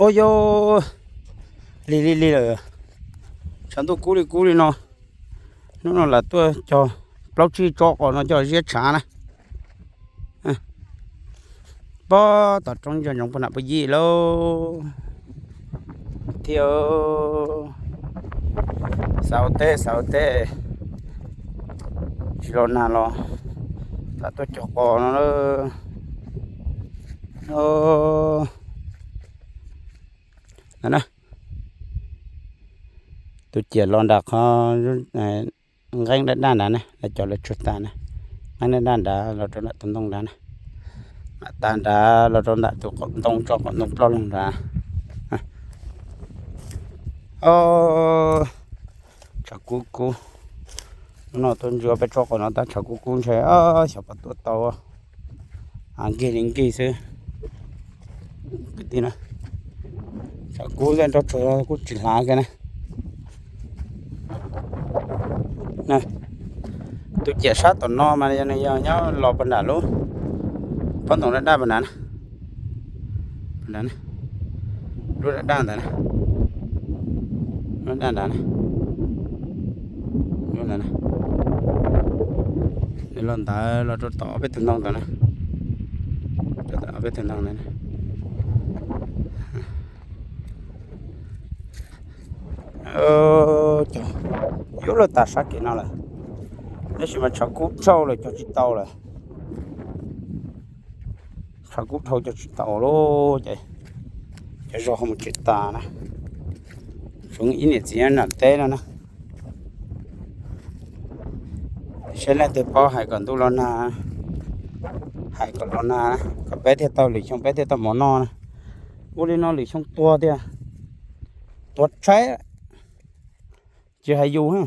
Ua yog lig lig lig lawm, tshav ntuj kub li kub li no. Hnub no lam tuaj cog plaub tsib tsob qos no coj ziab tshav na. Pob tom roob ntsoog puag nram puag yim lauj. Thiab xav ua teb xav ua teb, tsis los nag los lam tuaj cog qos no. Tus ciam los nram qhov nqeeb daj daj nrad na, lawv cov lawv tsuag tas na. Nqeeb daj daj nrad los rau nram tus ntoo nrad na. Mam tas nrad los rau nram tus qaum ntoo tso qaum ntoo ploj loo nrad. Tshav kub kub. Hnub no tuaj ntsia peb tsob qos no tab tshav kub kub ntshe xyov puas tuaj tau. Nkig li nkig xwb. Tshav kub tej nroj tsuag kuj tsis hlav kiag na. Tus ciam sab tom no mas yog nws yog nyob los puag nram lub pob ntoo daj daj puag nrad na. Lub daj daj ntawd na, lub daj nrad na, lub ntawd na. Nws los ntawd los rau tom ob peb tug ntoo ntawd na, rau tom ob peb tug ntoo ntawd na. Cog yuav luag tas sab kev no lawm, tab sis mas tshav kub dhau lawm cog tsis tau lawm. Tshav kub dhau cog tsis tau lawm ces cov zog ho mus tsev tas na. Tsuas ib niam txiv nram teb no na. Saib leej twg paub hais kom ntuj los nag, hais kom los nag, kom peb thiaj tau lwm xyoo peb thiaj tau mov noj na. Ua li no lwm xyoo tuag tiag, tuag tshaib. Tsis hais yus,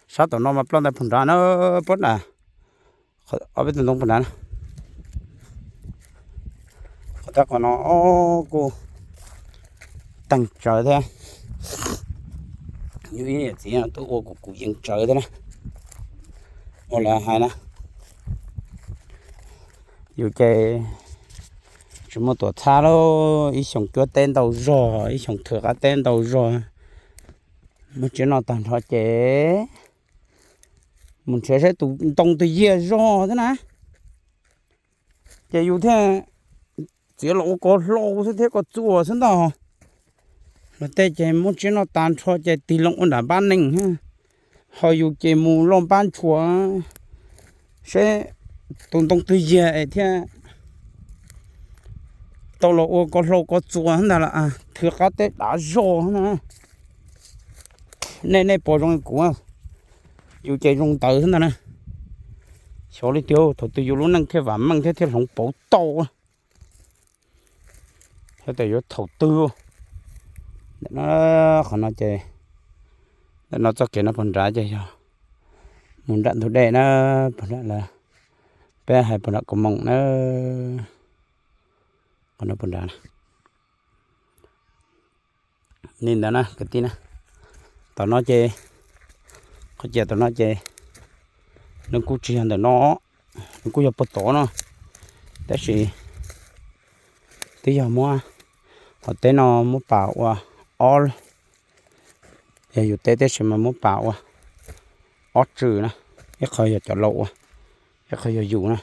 sab tom no mas ploj ntawd puag nrad na, puag nrad, ob peb tug ntoo puag nrad na. Qhov tab qhov no kuj teeg tsawv thiab. Yus ib niam txiv tuaj ua kuv kuv yees tsawv thiab na. Ua lawv hais na, yus ces tsis muaj tuam txhab lauj, ib xyoos cuab teb ntau zog, ib xyoos thwm qab teb ntau zog. Muaj tsiab noj tag nrho ces mus nrhiav saib tus ntoo twg yiag zog thiab na, ces yus thiaj txiav los ua koj hlau xwb thiab koj txuas xwb ntag. Luag tej ces muab tsiab noj tas nrho ces tig loo ua nram npab neeg, ho yus ces mus loj npab ntshua saib tus ntoo twg yiag es thiaj tau los ua koj hlau koj txuas ntag lawm. Thwm qab teb dav zog na. Nej nej puas zoo li kuv? Yus ces zoo ntawd xwb ntag na. Xyov li tiag, thaum twg yus lub neej thiaj vam meej thiab thiaj hloov pauv tau. Xyov tias yuav thaum twg. Ntawm no, qhov no ces, ntawm no txoj kev no puag nrad ces yog mus nram ntug dej na, puag nrad lawm, peb hais puag nram kaus moom na, qhov no puag nrad na. Li ntawd na kwv tij na, tom no ces, qhov ciav tom no ces nws kuj tsis yog ntawm no, nws kuj yog puag tod no, tab sis twb yog muab qhov teb no muab pas ua ob, yog yus teb tab sis mas muab pas ua ob tswm na, ib qho yog cov laus ua, ib qho yog yus na.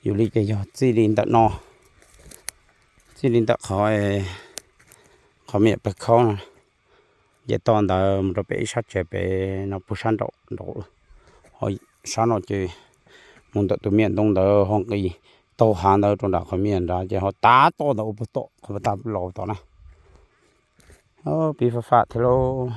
Yus li ces yog txij li ntawm no, txij li ntawm qhov, qhov me nyuam pawg khaub no, ces toj ntawd mus rau pem ib sab tsev pem no puag sab nraum nraud, ho sab no ces mus ntawm tus me nyuam ntoo ntawd ho nqis taug hav ntawd rau nram qhov me nyuam nrad ces ho tav toj ntawd ua puag tom qhov puag ta laus tom na. Pib faj faj thiab lauj.